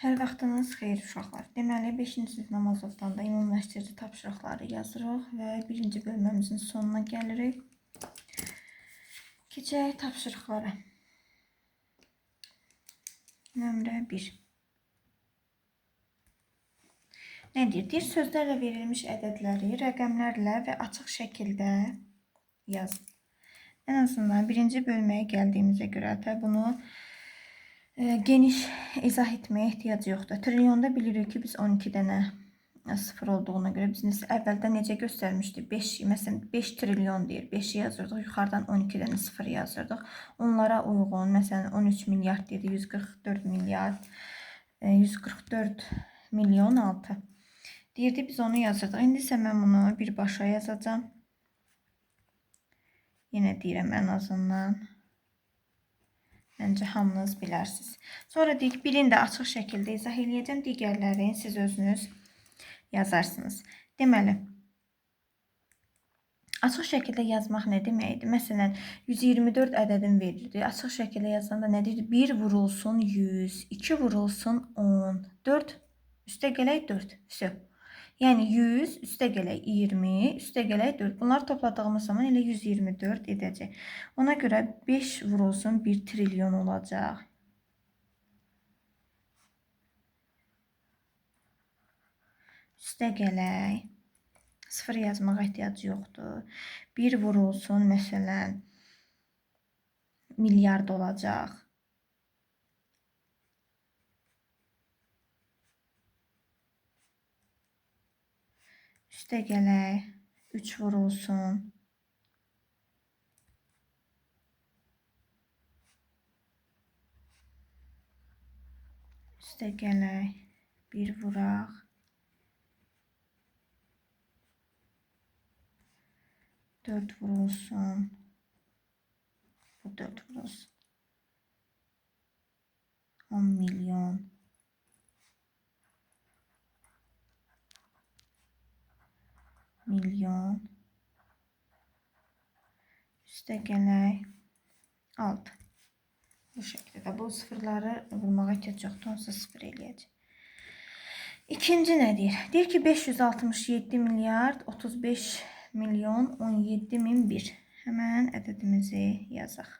Hər vaxtınız xeyir uşaqlar. Deməli, 5-ci sinif namazovdan da ümumiləşdirici tapşırıqları yazırıq və birinci bölməmizin sonuna gəlirik. Keçək tapşırıqlara. Nömrə 1. Nə deyir? Deyir, sözlərlə verilmiş ədədləri rəqəmlərlə və açıq şəkildə yazın. Ən azından birinci bölməyə gəldiyimizə görə də bunu geniş izah etməyə ehtiyac yoxdur. Trilyonda bilirik ki, biz 12 dənə sıfır olduğuna görə biz əvvəldə necə göstərmişdik? 5, məsələn, 5 trilyon deyir. 5-i yazırdıq, yuxarıdan 12 dənə sıfır yazırdıq. Onlara uyğun, məsələn, 13 milyard dedi, 144 milyard, 144 milyon 6. Deyirdi, biz onu yazırdıq. İndi isə mən bunu birbaşa yazacağam. Yenə deyirəm, ən azından. Məncə hamınız bilərsiniz. Sonra deyik, birini də açıq şəkildə izah eləyəcəm. Digərlərini siz özünüz yazarsınız. Deməli, açıq şəkildə yazmaq nə deməkdir? Məsələn, 124 ədədin verildi. Açıq şəkildə yazanda nə deyir? 1 vurulsun 100, 2 vurulsun 10, 4, üstə gələk 4. Vse. Yəni 100, üstə gələk 20, üstə gələk 4. Bunları topladığımız zaman elə 124 edəcək. Ona görə 5 vurulsun 1 trilyon olacaq. Üstə gələk. 0 yazmağa ehtiyac yoxdur. 1 vurulsun, məsələn, milyard olacaq. Üstə gələk, 3 vurulsun. Üstə gələk, 1 vuraq. 4 vurulsun. Bu 4 vurulsun. 10 milyon. Milyon. Üstə gələk 6. Bu şəkildə bu sıfırları vurmağa ehtiyac yoxdur. Onsuz sıfır eləyəcək. İkinci nə deyir? Deyir ki, 567 milyard 35 milyon 17 min 1. Həmən ədədimizi yazaq.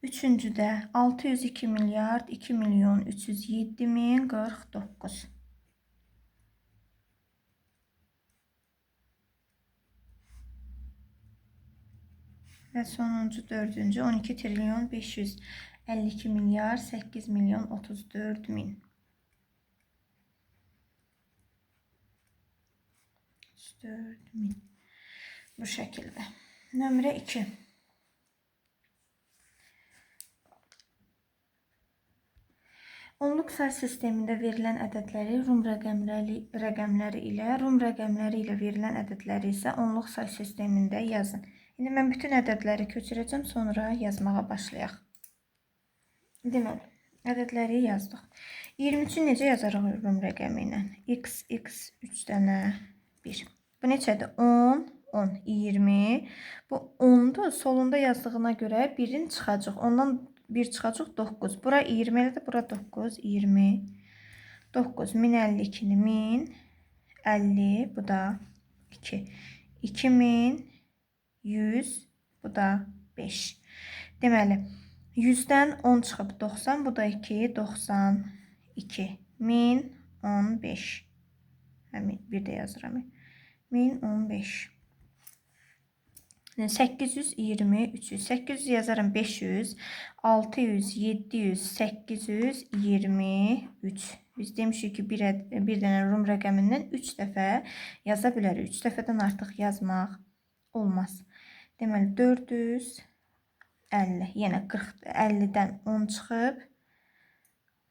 Üçüncüdə 602 milyard 2 milyon 307 min 49. Və sonuncu dördüncü 12 trilyon 552 milyard 8 milyon 34 min. 34 min. Bu şəkildə. Nömrə 2. Onluq say sistemində verilən ədədləri Rum rəqəmləri ilə, Rum rəqəmləri ilə verilən ədədləri isə onluq say sistemində yazın. İndi mən bütün ədədləri köçürəcəm, sonra yazmağa başlayaq. Deməli, ədədləri yazdıq. 23-ü necə yazarıq Rum rəqəmi ilə? X, X, 3 dənə 1. Bu neçədir? 10, 10, 20. Bu 10-dur. Solunda yazdığına görə 1-in çıxacaq. Ondan 1 çıxacaq 9. Bura 20 elədi, bura 9, 20, 9. 1052-ni 1050, bu da 2. 2100, bu da 5. Deməli, 100-dən 10 çıxıb 90, bu da 2, 92. 1015. Həmin, bir də yazıram. 1015. 820, 300. 800 yazaram 500, 600, 700, 823. Biz demişik ki, bir dənə Rum rəqəmindən 3 dəfə yaza bilərik. 3 dəfədən artıq yazmaq olmaz. Deməli, 450. Yenə 50-dən 10 çıxıb.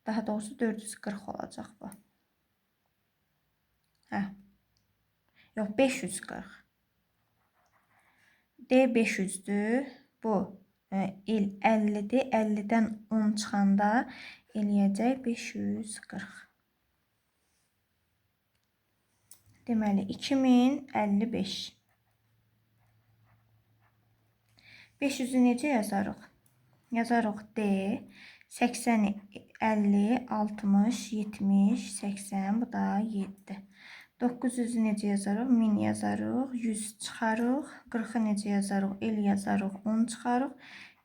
Daha doğrusu 440 olacaq bu. Hə. Yox, 540. D 500-dür. Bu el 50-dir. 50-dən 10 çıxanda eləyəcək 540. Deməli, 2055. 500-ü necə yazarıq? Yazarıq D. 80, 50, 60, 70, 80, bu da 7. 900-ü necə yazarıq? 1000 yazarıq, 100 çıxarıq. 40-ı necə yazarıq? El yazarıq, 10 çıxarıq.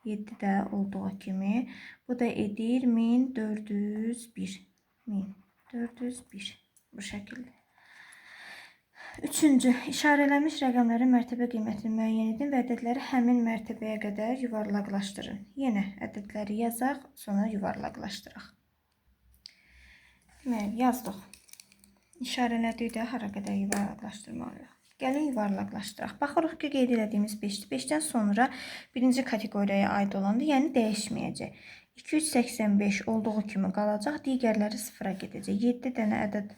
7 də olduğu kimi. Bu da edir 1401. 1401. Bu şəkildə. Üçüncü, işarələnmiş rəqəmlərin mərtəbə qiymətini müəyyən edin və ədədləri həmin mərtəbəyə qədər yuvarlaqlaşdırın. Yenə ədədləri yazaq, sonra yuvarlaqlaşdıraq. Deməli, yazdıq. İşarələdikdə hara qədər yuvarlaqlaşdırmalıyıq. Gəlin yuvarlaqlaşdıraq. Baxırıq ki, qeyd elədiyimiz 5-dir. 5-dən sonra birinci kateqoriyaya aid olandır, yəni dəyişməyəcək. 285 olduğu kimi qalacaq, digərləri sıfıra gedəcək. 7 dənə ədəd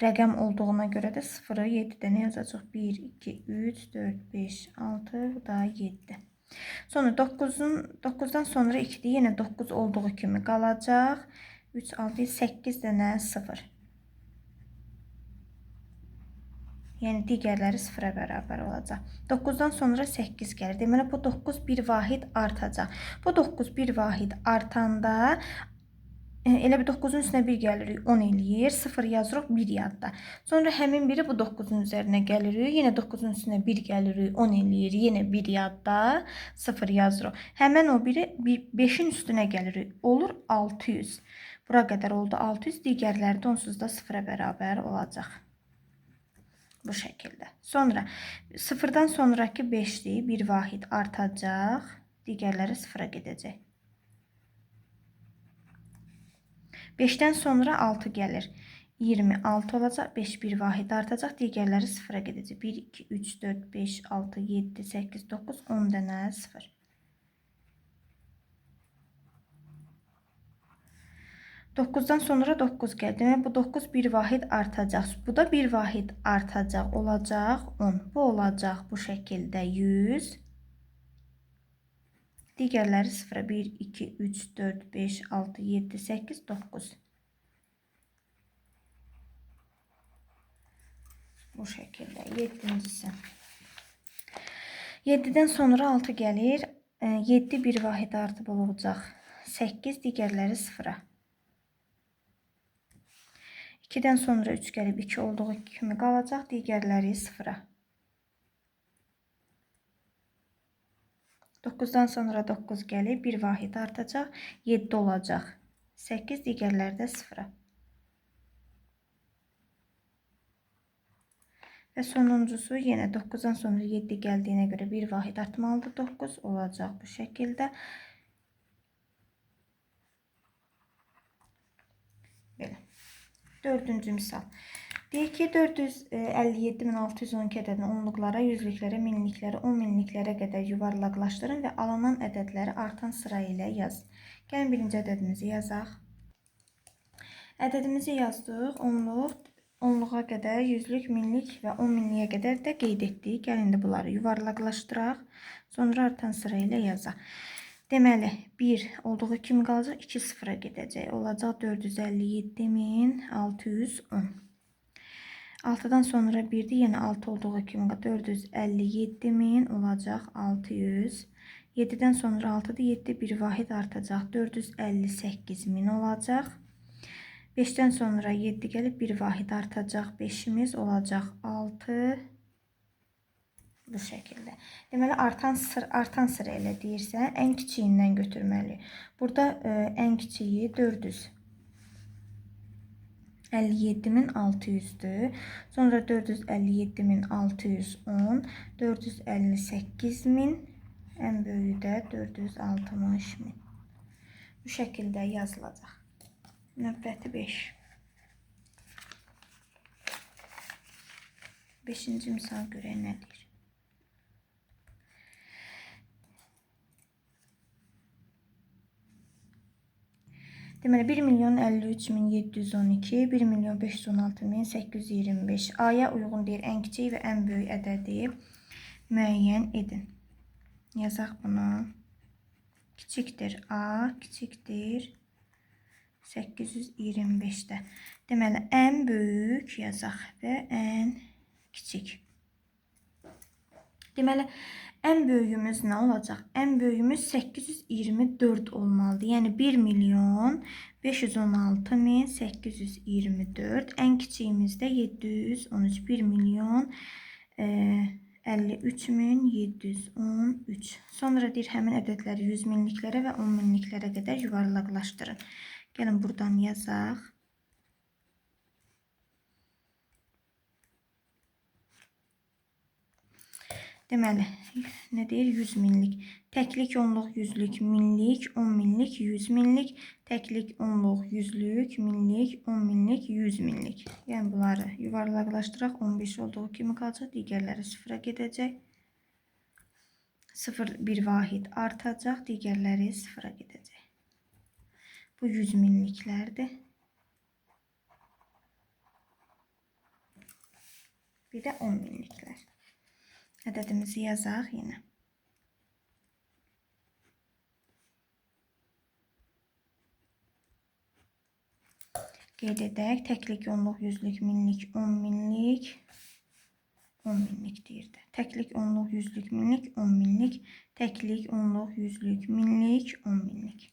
rəqəm olduğuna görə də sıfırı 7 dənə yazacaq. 1, 2, 3, 4, 5, 6, bu da 7. Sonra 9-dan sonra 2-dir. Yenə 9 olduğu kimi qalacaq. 3, 6, 8 dənə 0. Yəni digərləri sıfıra bərabər olacaq. 9-dan sonra 8 gəlir. Deməli, bu 9 bir vahid artacaq. Bu 9 bir vahid artanda elə bir 9-un üstünə 1 gəlirik, 10 eləyir. 0 yazırıq, 1 yadda. Sonra həmin biri bu 9-un üzərinə gəlirik. Yenə 9-un üstünə 1 gəlirik, 10 eləyir. Yenə 1 yadda, 0 yazırıq. Həmən o biri 5-in üstünə gəlirik. Olur 600. Bura qədər oldu 600. Digərləri də onsuz da sıfıra bərabər olacaq. Bu şəkildə. Sonra sıfırdan sonraki 5-dir, bir vahid artacaq, digərləri sıfıra gedəcək. 5-dən sonra 6 gəlir. 26 olacaq, 5 bir vahid artacaq, digərləri sıfıra gedəcək. 1, 2, 3, 4, 5, 6, 7, 8, 9, 10 dənə 0. 9-dan sonra 9 gəldi. Demək, bu 9 bir vahid artacaq. Bu da bir vahid artacaq. Olacaq 10. Bu olacaq bu şəkildə 100. Digərləri sıfıra. 1, 2, 3, 4, 5, 6, 7, 8, 9. Bu şəkildə. 7-incisi. 7-dən sonra 6 gəlir. 7 bir vahid artıb olacaq. 8, digərləri sıfıra. 2-dən sonra 3 gəlib 2 olduğu kimi qalacaq, digərləri sıfıra. 9-dan sonra 9 gəlib 1 vahid artacaq, 7 olacaq. 8, digərləri də sıfıra. Və sonuncusu yenə 9-dan sonra 7 gəldiyinə görə 1 vahid artmalıdır. 9 olacaq bu şəkildə. Belə. Dördüncü misal. Deyir ki, 457.612 ədədini onluqlara, yüzlüklərə, minliklərə, 10 minliklərə qədər yuvarlaqlaşdırın və alınan ədədləri artan sıra ilə yazın. Gəlin birinci ədədimizi yazaq. Ədədimizi yazdıq. Onluq, onluğa qədər, yüzlük, minlik və 10 minliyə qədər də qeyd etdik. Gəlin indi bunları yuvarlaqlaşdıraq. Sonra artan sıra ilə yazaq. Deməli, 1 olduğu kimi qalacaq, 2 sıfıra gedəcək. Olacaq 457.610. 6-dan sonra 1-dir, yenə 6 olduğu kimi 457.000 olacaq 600. 7-dən sonra 6-dır, 7 bir vahid artacaq, 458.000 olacaq. 5-dən sonra 7 gəlib 1 vahid artacaq, 5-imiz olacaq 6. Bu şəkildə. Deməli, artan sıra elə deyirsə, ən kiçiyindən götürməliyik. Burada ən kiçiyi 457.600-dür. Sonra 457.610, 458.000, ən böyüyü də 460.000. Bu şəkildə yazılacaq. Növbəti 5. 5-ci misal görək nə deyir. Deməli, 1 milyon 53 min 712, 1 milyon 516 min 825. A-ya uyğun deyir, ən kiçik və ən böyük ədədi müəyyən edin. Yazaq bunu. Kiçikdir A, kiçikdir 825-də. Deməli, ən böyük yazaq və ən kiçik. Deməli, ən böyüyümüz nə olacaq? Ən böyüyümüz 824 olmalıdır. Yəni 1 milyon 516 min 824. Ən kiçiyimiz də 713. 1 milyon 53 min 713. Sonra deyir, həmin ədədləri 100 minliklərə və 10 minliklərə qədər yuvarlaqlaşdırın. Gəlin buradan yazaq. Deməli, nə deyir? 100 minlik. Təklik, onluq, yüzlük, minlik, 10 minlik, 100 minlik. Təklik, onluq, yüzlük, minlik, 10 minlik, 100 minlik. Yəni, bunları yuvarlaqlaşdıraq. 15 olduğu kimi qalacaq. Digərləri sıfıra gedəcək. 0, 1 vahid artacaq. Digərləri sıfıra gedəcək. Bu 100 minliklərdir. Bir də 10 minliklər. Ədədimizi yazaq yenə. Qeyd edək. Təklik, onluq, yüzlük, minlik, 10 minlik, 10 minlik deyirdi. Təklik, onluq, yüzlük, minlik, 10 minlik. Təklik, onluq, yüzlük, minlik, 10 minlik.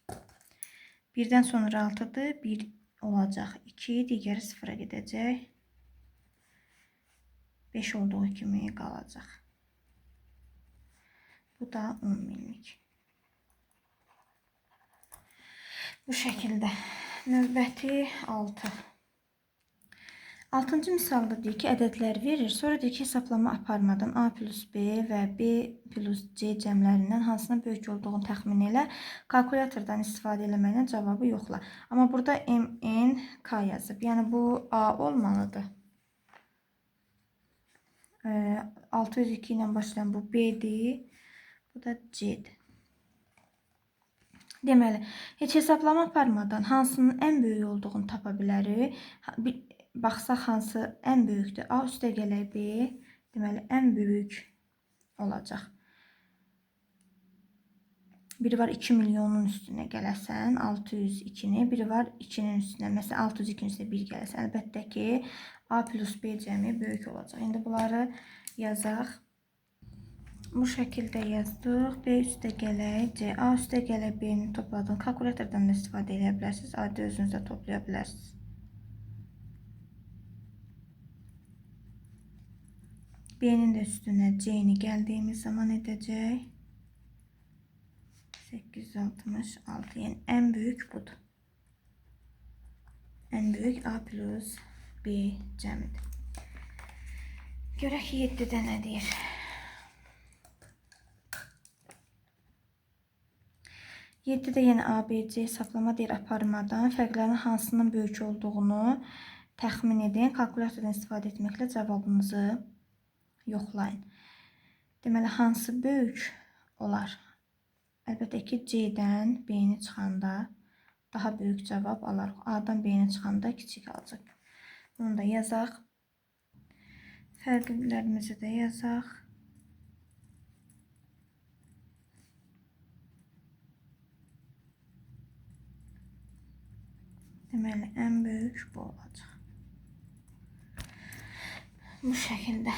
Birdən sonra 6-dır. 1 olacaq 2, digəri sıfıra gedəcək. 5 olduğu kimi qalacaq. Bu da 10 minlik. Bu şəkildə. Növbəti 6. 6-cı misalda deyir ki, ədədlər verir. Sonra deyir ki, hesablama aparmadan A plus B və B plus C cəmlərindən hansının böyük olduğunu təxmin elə. Kalkulyatordan istifadə eləməklə cavabı yoxla. Amma burada M, N, K yazıb. Yəni, bu A olmalıdır. 602 ilə başlayan bu B-dir. Bu da C-dir. Deməli, heç hesablama aparmadan hansının ən böyük olduğunu tapa bilərik. Baxsaq hansı ən böyükdür. A üstə gələk B. Deməli, ən böyük olacaq. Biri var 2 milyonun üstünə gələsən, 602-ni. Biri var 2-nin üstünə. Məsələn, 602-nin üstünə 1 gələsən. Əlbəttə ki, A plus B cəmi böyük olacaq. İndi bunları yazaq. Bu şəkildə yazdıq. B üstə gələk C. A üstə gələk B-ni topladım. Kalkulyatordan da istifadə edə bilərsiniz. Adi özünüz də toplaya bilərsiniz. B-nin də üstünə C-ni gəldiyimiz zaman edəcək. 866. Yəni, ən böyük budur. Ən böyük A plus B cəmidir. Görək 7-də nə deyir? 7-də yenə A, B, C hesablama deyir aparmadan fərqlərin hansının böyük olduğunu təxmin edin. Kalkulyatordan istifadə etməklə cavabınızı yoxlayın. Deməli, hansı böyük olar? Əlbəttə ki, C-dən B-ni çıxanda daha böyük cavab alarıq. A-dan B-ni çıxanda kiçik alacaq. Bunu da yazaq. Fərqlərimizi də yazaq. Deməli, ən böyük bu olacaq. Bu şəkildə.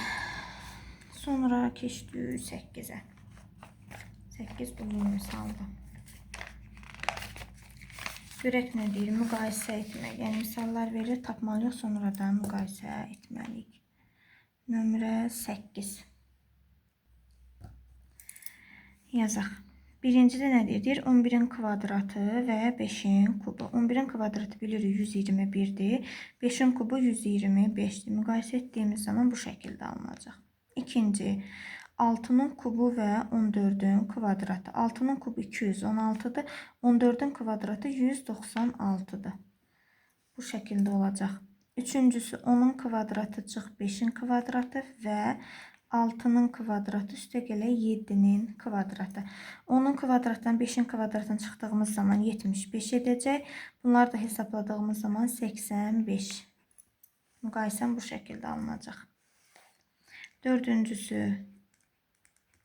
Sonra keçdik 8-ə. 8 uzun misaldır. Görək nə deyir? Müqayisə etmək. Yəni, misallar verir, tapmalıyıq, sonra da müqayisə etməliyik. Nömrə 8. Yazaq. Birincidə nə deyir? Deyir, 11-in kvadratı və 5-in kubu. 11-in kvadratı bilirik 121-dir. 5-in kubu 125-dir. Müqayisə etdiyimiz zaman bu şəkildə alınacaq. İkinci, 6-nın kubu və 14-ün kvadratı. 6-nın kubu 216-dır. 14-ün kvadratı 196-dır. Bu şəkildə olacaq. Üçüncüsü, 10-un kvadratı çıx 5-in kvadratı və 6-nın kvadratı üstə gələk 7-nin kvadratı. 10-un kvadratından 5-in kvadratını çıxdığımız zaman 75 edəcək. Bunları da hesabladığımız zaman 85. Müqayisəm bu şəkildə alınacaq. Dördüncüsü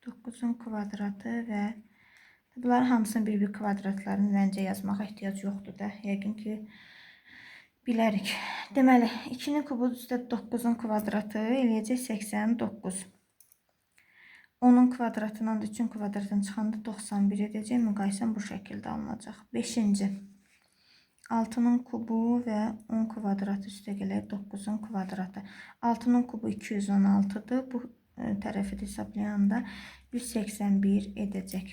9-un kvadratı və bunların hamısının bir-bir kvadratlarını məncə yazmağa ehtiyac yoxdur da. Yəqin ki, bilərik. Deməli, 2-nin kubu üstə 9-un kvadratı eləyəcək 89. 10-un kvadratından da 3-ün kvadratını çıxanda 91 edəcək. Müqayisəm bu şəkildə alınacaq. 5-ci. 6-nın kubu və 10 kvadratı üstə gələk 9-un kvadratı. 6-nın kubu 216-dır. Bu tərəfi də hesablayanda 181 edəcək.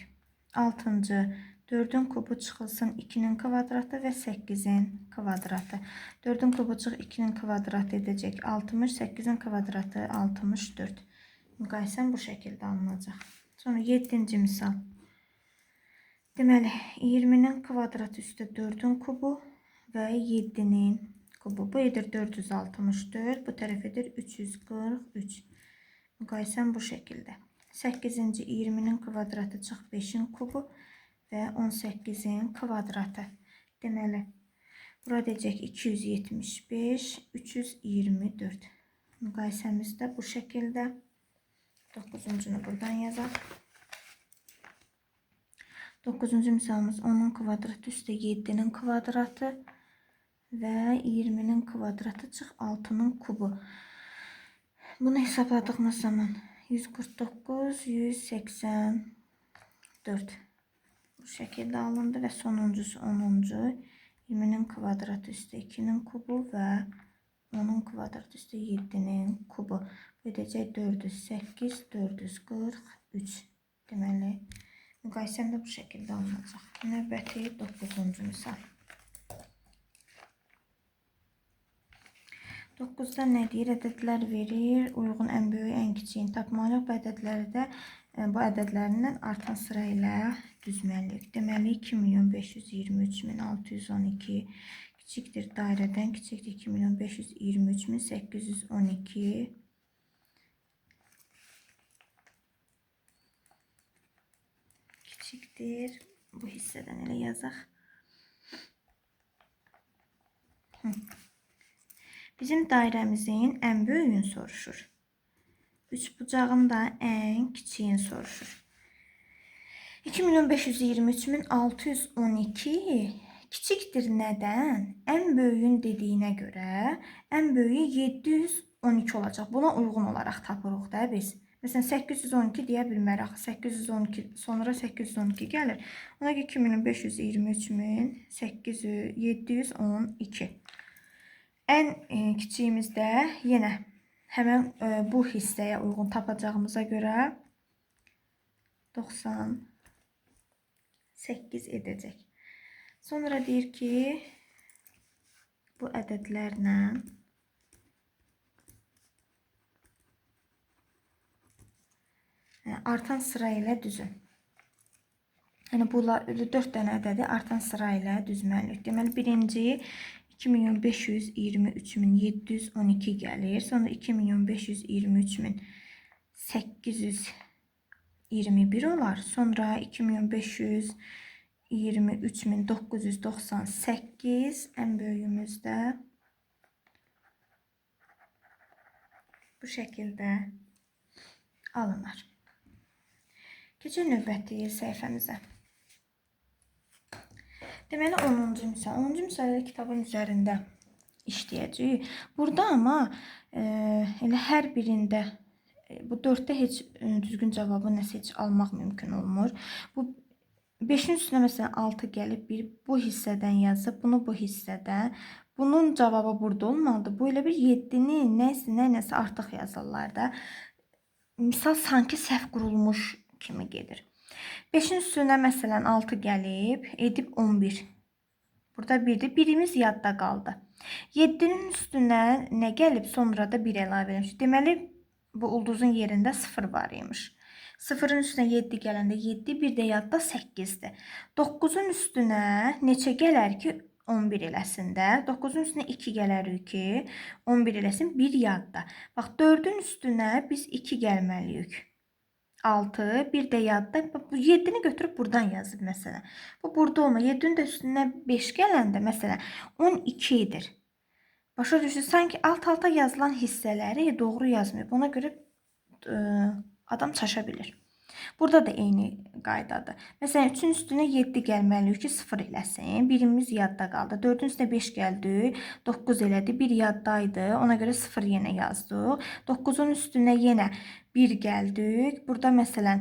6-cı. 4-ün kubu çıxılsın 2-nin kvadratı və 8-in kvadratı. 4-ün kubu çıx 2-nin kvadratı edəcək 60, 8-in kvadratı 64. Müqayisəm bu şəkildə alınacaq. Sonra 7-ci misal. Deməli, 20-nin kvadratı üstə 4-ün kubu və 7-nin kubu. Bu edir 464, bu tərəf edir 343. Müqayisəm bu şəkildə. 8-ci 20-nin kvadratı çıx 5-in kubu və 18-in kvadratı. Deməli, bura deyəcək 275, 324. Müqayisəmiz də bu şəkildə. 9-uncunu buradan yazaq. 9-cu misalımız 10-un kvadratı üstə 7-nin kvadratı və 20-nin kvadratı çıx 6-nın kubu. Bunu hesabladığımız zaman 149, 184 bu şəkildə alındı və sonuncusu 10-uncu 20-nin kvadratı üstə 2-nin kubu və 10-un kvadratı üstə 7-nin kubu. Bu edəcək 408, 443. Deməli, müqayisəm də bu şəkildə alınacaq. Növbəti 9-cu misal. 9-da nə deyir? Ədədlər verir. Uyğun ən böyük, ən kiçiyini tapmalıyıq. Bu ədədləri də bu ədədlərindən artan sıra ilə düzməliyik. Deməli, 2.523.612 kiçikdir dairədən kiçikdir 2.523.812 kiçikdir. Bu hissədən elə yazaq. Bizim dairəmizin ən böyüyünü soruşur. Üçbucağın da ən kiçiyini soruşur. 2.523.612 kiçikdir nədən? Ən böyüyün dediyinə görə ən böyüyü 712 olacaq. Buna uyğun olaraq tapırıq da biz. Məsələn, 812 deyə bilmərik. Axı 812, sonra 812 gəlir. Ona görə 2.523.712. Ən kiçiyimiz də yenə həmən bu hissəyə uyğun tapacağımıza görə 98 edəcək. Sonra deyir ki, bu ədədlərlə artan sıra ilə düzün. Yəni, bunlar 4 dənə ədədi artan sıra ilə düzməliyik. Deməli, birinci 2.523.712 gəlir. Sonra 2.523.821 olar. Sonra 2.523.998 ən böyüyümüzdə bu şəkildə alınar. Keçək növbəti səhifəmizə. Deməli, 10-cu misal. 10-cu misaldə kitabın üzərində işləyəcəyik. Burada amma elə hər birində bu 4-də heç düzgün cavabı nəsə heç almaq mümkün olmur. Bu 5-in üstünə məsələn 6 gəlib, bir bu hissədən yazıb, bunu bu hissədən. Bunun cavabı burada olmalıdır. Bu elə bir 7-ni nəsə artıq yazırlar da. Misal sanki səhv qurulmuş kimi gedir. 5-in üstünə məsələn 6 gəlib, edib 11. Burada 1-dir. Birimiz yadda qaldı. 7-nin üstünə nə gəlib? Sonra da 1 əlavə edilmiş. Deməli, bu ulduzun yerində 0 var imiş. 0-ın üstünə 7 gələndə 7, bir də yadda 8-dir. 9-un üstünə neçə gələr ki, 11 eləsin də. 9-un üstünə 2 gələrik ki, 11 eləsin, 1 yadda. Bax, 4-ün üstünə biz 2 gəlməliyik. 6, bir də yadda. Bax, bu 7-ni götürüb buradan yazıb məsələn. Bu burada olmur. 7-nin də üstünə 5 gələndə məsələn 12 edir. Başa düşür, sanki alt-alta yazılan hissələri doğru yazmayıb. Ona görə adam çaşa bilir. Burada da eyni qaydadır. Məsələn, 3-ün üstünə 7 gəlməliyik ki, 0 eləsin. Birimiz yadda qaldı. 4-ün üstünə 5 gəldi, 9 elədi. 1 yaddaydı. Ona görə 0 yenə yazdıq. 9-un üstünə yenə 1 gəldik. Burada məsələn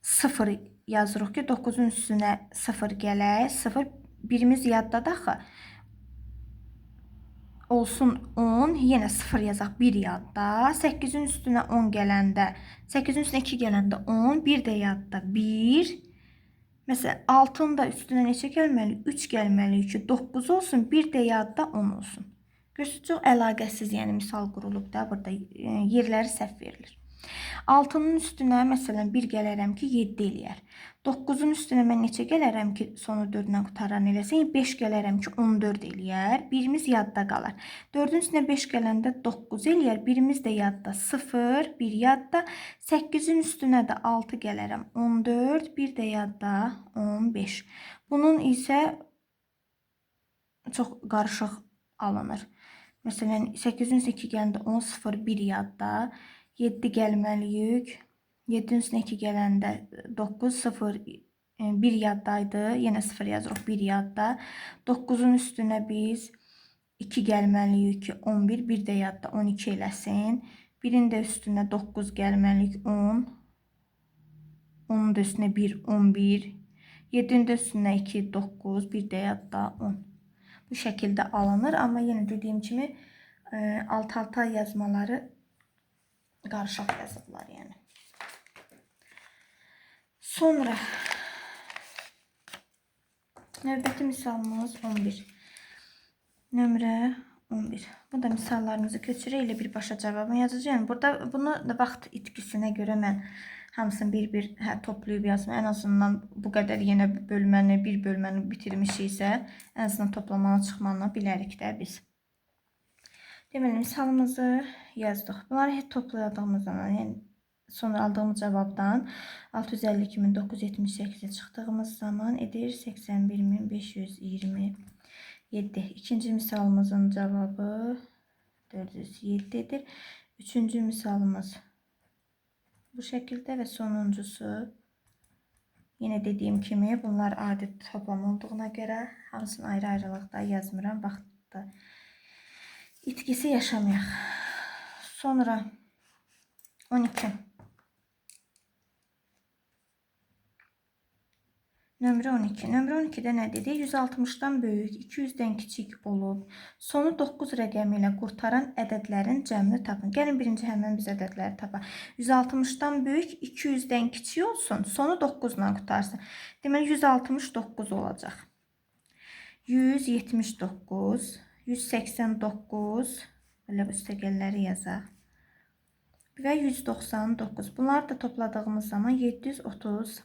0 yazırıq ki, 9-un üstünə 0 gələk. 0 birimiz yaddadır axı. Olsun 10, yenə 0 yazaq, 1 yadda. 8-in üstünə 10 gələndə, 8-in üstünə 2 gələndə 10, 1 də yadda 1. Məsələn, 6-nın da üstünə neçə gəlməli? 3 gəlməli ki, 9 olsun, 1 də yadda 10 olsun. Görürsünüz, çox əlaqəsiz, yəni misal qurulub da burada yerləri səhv verilir. 6-nın üstünə məsələn 1 gələrəm ki, 7 eləyər. 9-un üstünə mən neçə gələrəm ki, sonu 4-lə qutaran eləsin? 5 gələrəm ki, 14 eləyər. Birimiz yadda qalar. 4-ün üstünə 5 gələndə 9 eləyər. Birimiz də yadda 0, 1 yadda. 8-in üstünə də 6 gələrəm 14, 1 də yadda 15. Bunun isə çox qarışıq alınır. Məsələn, 8-in üstünə 2 gələndə 10, 0, 1 yadda. 7 gəlməliyik. 7-nin üstünə 2 gələndə 9, 0, 1 yaddaydı. Yenə 0 yazırıq, 1 yadda. 9-un üstünə biz 2 gəlməliyik ki, 11, 1 də yadda 12 eləsin. 1-in də üstünə 9 gəlməliyik, 10. 10-un da üstünə 1, 11. 7-nin də üstünə 2, 9, 1 də yadda 10. Bu şəkildə alınır. Amma yenə dediyim kimi alt-alta yazmaları qarışıq yazıblar yəni. Sonra növbəti misalımız 11. Nömrə 11. Bu da misallarımızı köçürək elə birbaşa cavabını yazacağım. Yəni burada bunu vaxt itkisinə görə mən hamısını bir-bir toplayıb yazmam. Ən azından bu qədər yenə bölməni, bir bölməni bitirmişiksə, ən azından toplamanı çıxmanı bilərik də biz. Deməli, misalımızı yazdıq. Bunları topladığımız zaman, yəni sonra aldığımız cavabdan 652.978-ə çıxdığımız zaman edir 81.527. İkinci misalımızın cavabı 407 edir. Üçüncü misalımız bu şəkildə və sonuncusu yenə dediyim kimi bunlar adi toplam olduğuna görə hamısını ayrı-ayrılıqda yazmıram. Vaxtda itkisi yaşamayaq. Sonra 12. Nömrə 12. Nömrə 12-də nə dedi? 160-dan böyük, 200-dən kiçik olub, sonu 9 rəqəmi ilə qurtaran ədədlərin cəmini tapın. Gəlin birinci həmən biz ədədləri tapaq. 160-dan böyük, 200-dən kiçik olsun, sonu 9 ilə qurtarsın. Deməli 169 olacaq. 179, 189, belə üstəgəlləri yazaq. Və 199. Bunları da topladığımız zaman 736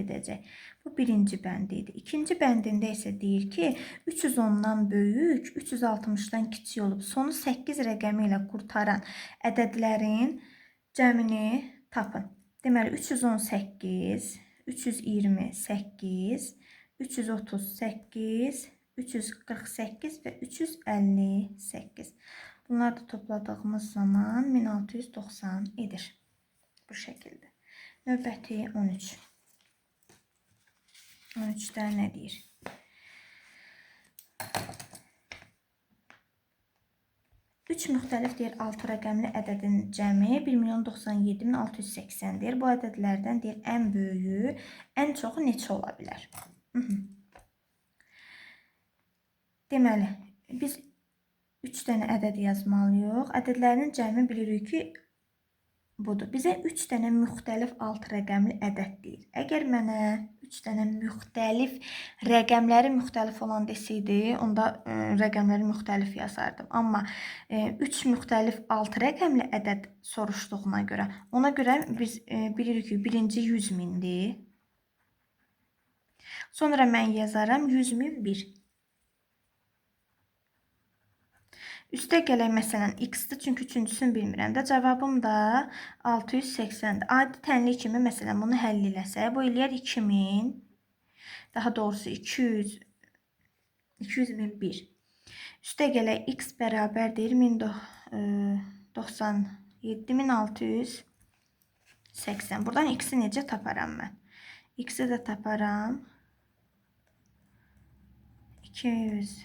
edəcək. Bu birinci bəndi idi. İkinci bəndində isə deyir ki, 310-dan böyük, 360-dan kiçik olub, sonu 8 rəqəmi ilə qurtaran ədədlərin cəmini tapın. Deməli, 318, 328, 338, 348 və 358. Bunları da topladığımız zaman 1690 edir. Bu şəkildə. Növbəti 13. 13-də nə deyir? 3 müxtəlif deyir 6 rəqəmli ədədin cəmi 1.097.680 deyir. Bu ədədlərdən deyir ən böyüyü, ən çoxu neçə ola bilər? Deməli, biz 3 dənə ədəd yazmalıyıq. Ədədlərinin cəmi bilirik ki, budur. Bizə 3 dənə müxtəlif 6 rəqəmli ədəd deyir. Əgər mənə 3 dənə müxtəlif rəqəmləri müxtəlif olan desəydi, onda rəqəmləri müxtəlif yazardım. Amma 3 müxtəlif 6 rəqəmli ədəd soruşduğuna görə, ona görə biz bilirik ki, birinci 100 mindir. Sonra mən yazaram 100.001. Üstə gələk məsələn x-dir, çünki üçüncüsünü bilmirəm də. Cavabım da 680-dir. Adi tənlik kimi məsələn bunu həll eləsək, bu eləyər 2000, daha doğrusu 200.001. Üstə gələk x bərabərdir 97.680. 80. Buradan x-i necə taparam mən? X-i də taparam. 200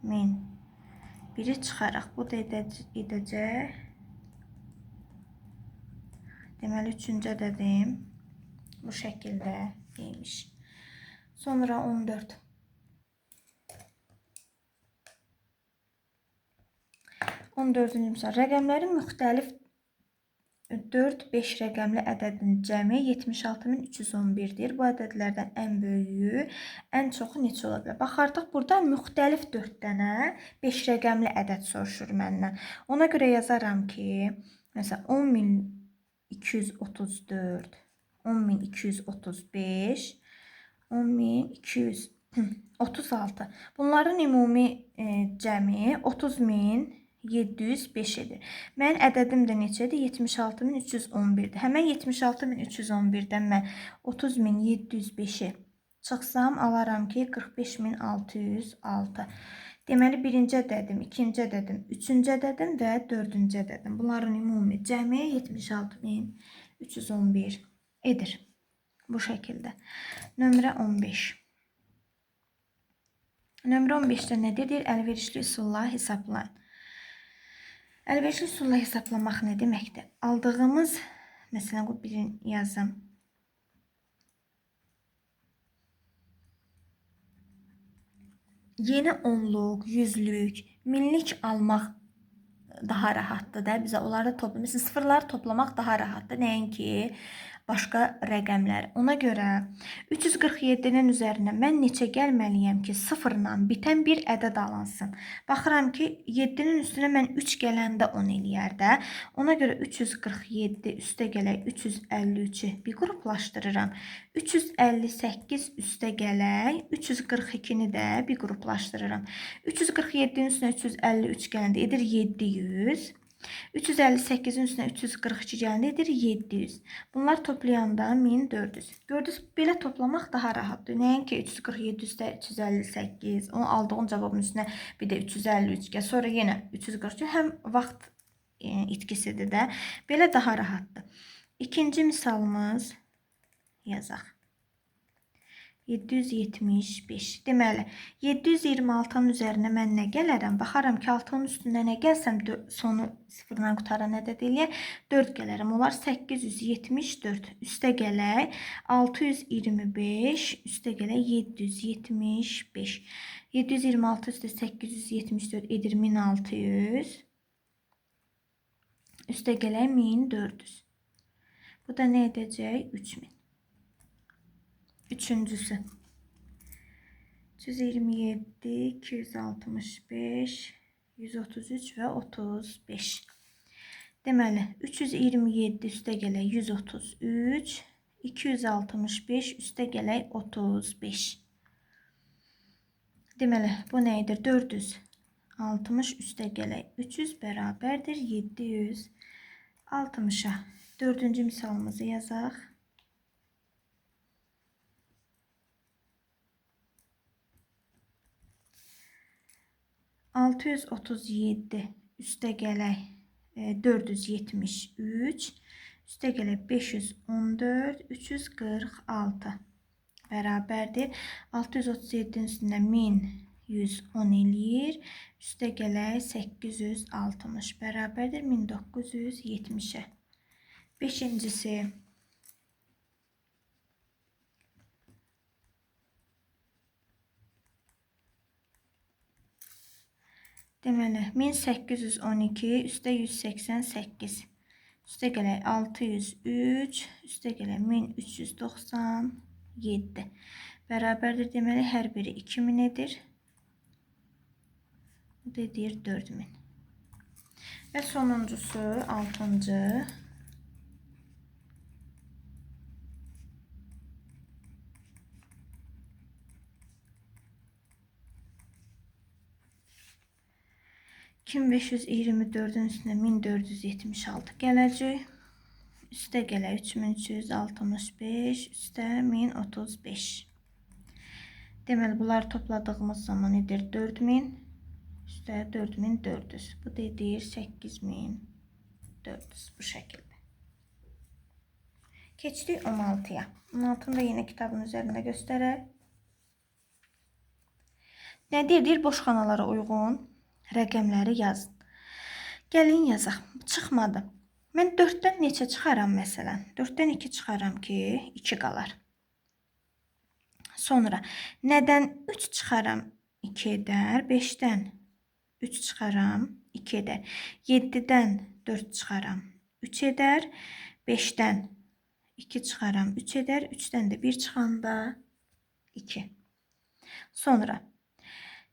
min. Biri çıxaraq. Bu da edəcək. Deməli, üçüncü ədədim bu şəkildə imiş. Sonra 14. 14-cü misal. Rəqəmlərin müxtəlif 4-5 rəqəmli ədədin cəmi 76311-dir. Bu ədədlərdən ən böyüyü, ən çoxu neçə ola bilər? Bax, artıq burada müxtəlif 4 dənə 5 rəqəmli ədəd soruşur məndən. Ona görə yazaram ki, məsələn, 10234, 10235, 10236. Bunların ümumi cəmi 30705 edir. Mənim ədədim də neçədir? 76311-dir. Həmən 76311-dən mən 30705-i çıxsam, alaram ki, 45606. Deməli, birinci ədədim, ikinci ədədim, üçüncü ədədim və dördüncü ədədim. Bunların ümumi cəmi 76311 edir. Bu şəkildə. Nömrə 15. Nömrə 15-də nə deyir? Əlverişli üsulla hesablayın. Əlverişli üsulla hesablamaq nə deməkdir? Aldığımız, məsələn, bu birini yazım. Yeni onluq, yüzlük, minlik almaq daha rahatdır da. Bizə onları topla, məsələn, sıfırları toplamaq daha rahatdır. Nəinki başqa rəqəmlər. Ona görə 347-nin üzərinə mən neçə gəlməliyəm ki, sıfırla bitən bir ədəd alınsın. Baxıram ki, 7-nin üstünə mən 3 gələndə 10 eləyər də. Ona görə 347 üstə gələk 353-ü bir qruplaşdırıram. 358 üstə gələk 342-ni də bir qruplaşdırıram. 347-nin üstünə 353 gələndə edir 700. 358-in üstünə 342 gələndə edir 700. Bunlar toplayanda 1400. Gördünüz, belə toplamaq daha rahatdır. Nəinki 347 üstə 358, onu aldığın cavabın üstünə bir də 353 gəl, sonra yenə 342, həm vaxt itkisidir də. Belə daha rahatdır. İkinci misalımız yazaq. 775. Deməli, 726-nın üzərinə mən nə gələrəm? Baxaram ki, 6-nın üstünə nə gəlsəm, sonu sıfırdan qutaran ədəd eləyər. 4 gələrəm. Onlar 874. Üstə gələk 625. Üstə gələk 775. 726 üstə 874 edir 1600. Üstə gələk 1400. Bu da nə edəcək? 3000. Üçüncüsü. 327, 265, 133 və 35. Deməli, 327 üstə gələk 133, 265 üstə gələk 35. Deməli, bu nə edir? 460 üstə gələk 300 bərabərdir 760-a. Dördüncü misalımızı yazaq. 637 üstə gələk 473 üstə gələk 514 346 bərabərdir. 637-nin üstündə 1110 eləyir. Üstə gələk 860 bərabərdir 1970-ə. Beşincisi. Deməli, 1812 üstə 188 üstə gələk 603 üstə gələk 1397 bərabərdir. Deməli, hər biri 2000 edir. Bu da edir 4000. Və sonuncusu, altıncı. 2524-ün üstünə 1476 gələcək. Üstə gələk 3365, üstə 1035. Deməli, bunları topladığımız zaman edir 4000, üstə 4400. Bu da edir 8400 bu şəkildə. Keçdik 16-ya. 16-nı da yenə kitabın üzərində göstərək. Nə deyir? Deyir, boş xanalara uyğun rəqəmləri yazın. Gəlin yazaq. Çıxmadı. Mən 4-dən neçə çıxaram məsələn? 4-dən 2 çıxaram ki, 2 qalar. Sonra nədən 3 çıxaram? 2 edər. 5-dən 3 çıxaram, 2 edər. 7-dən 4 çıxaram, 3 edər. 5-dən 2 çıxaram, 3 edər. 3-dən də 1 çıxanda 2. Sonra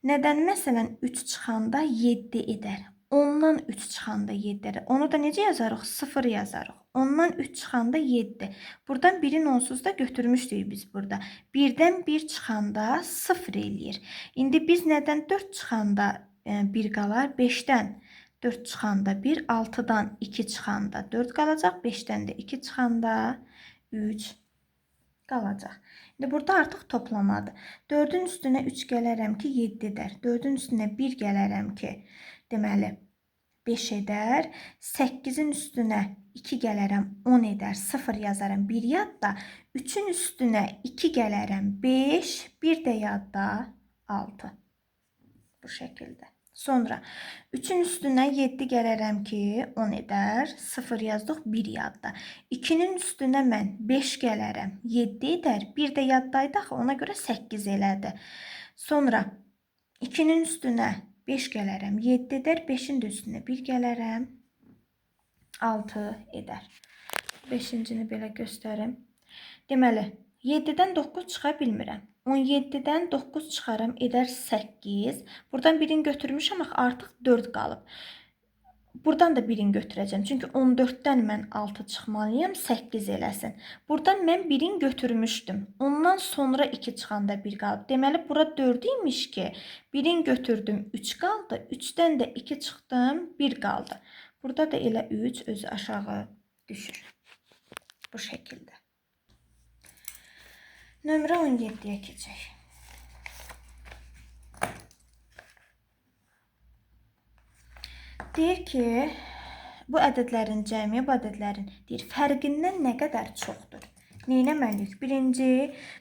nədən məsələn 3 çıxanda 7 edər? 10-dan 3 çıxanda 7 edər. Onu da necə yazarıq? 0 yazarıq. 10-dan 3 çıxanda 7. Buradan 1-in onsuz da götürmüşdük biz burada. 1-dən 1 çıxanda 0 eləyir. İndi biz nədən 4 çıxanda 1 qalar? 5-dən 4 çıxanda 1, 6-dan 2 çıxanda 4 qalacaq. 5-dən də 2 çıxanda 3 qalacaq. İndi burada artıq toplamadır. 4-ün üstünə 3 gələrəm ki, 7 edər. 4-ün üstünə 1 gələrəm ki, deməli 5 edər. 8-in üstünə 2 gələrəm, 10 edər. 0 yazaram, 1 yadda. 3-ün üstünə 2 gələrəm, 5, 1 də yadda 6. Bu şəkildə. Sonra 3-ün üstünə 7 gələrəm ki, 10 edər. 0 yazdıq, 1 yadda. 2-nin üstünə mən 5 gələrəm, 7 edər. 1 də yaddaydı axı, ona görə 8 elədi. Sonra 2-nin üstünə 5 gələrəm, 7 edər. 5-in də üstünə 1 gələrəm, 6 edər. 5-incini belə göstərim. Deməli, 7-dən 9 çıxa bilmirəm. 17-dən 9 çıxaram, edər 8. Buradan birini götürmüşəm, axı artıq 4 qalıb. Buradan da birini götürəcəm. Çünki 14-dən mən 6 çıxmalıyam, 8 eləsin. Buradan mən birini götürmüşdüm. Ondan sonra 2 çıxanda 1 qalıb. Deməli, bura 4 imiş ki, birini götürdüm, 3 qaldı. 3-dən də 2 çıxdım, 1 qaldı. Burada da elə 3 özü aşağı düşür. Bu şəkildə. Nömrə 17-yə keçək. Deyir ki, bu ədədlərin cəmi, bu ədədlərin deyir, fərqindən nə qədər çoxdur? Nə etməliyik? Birinci,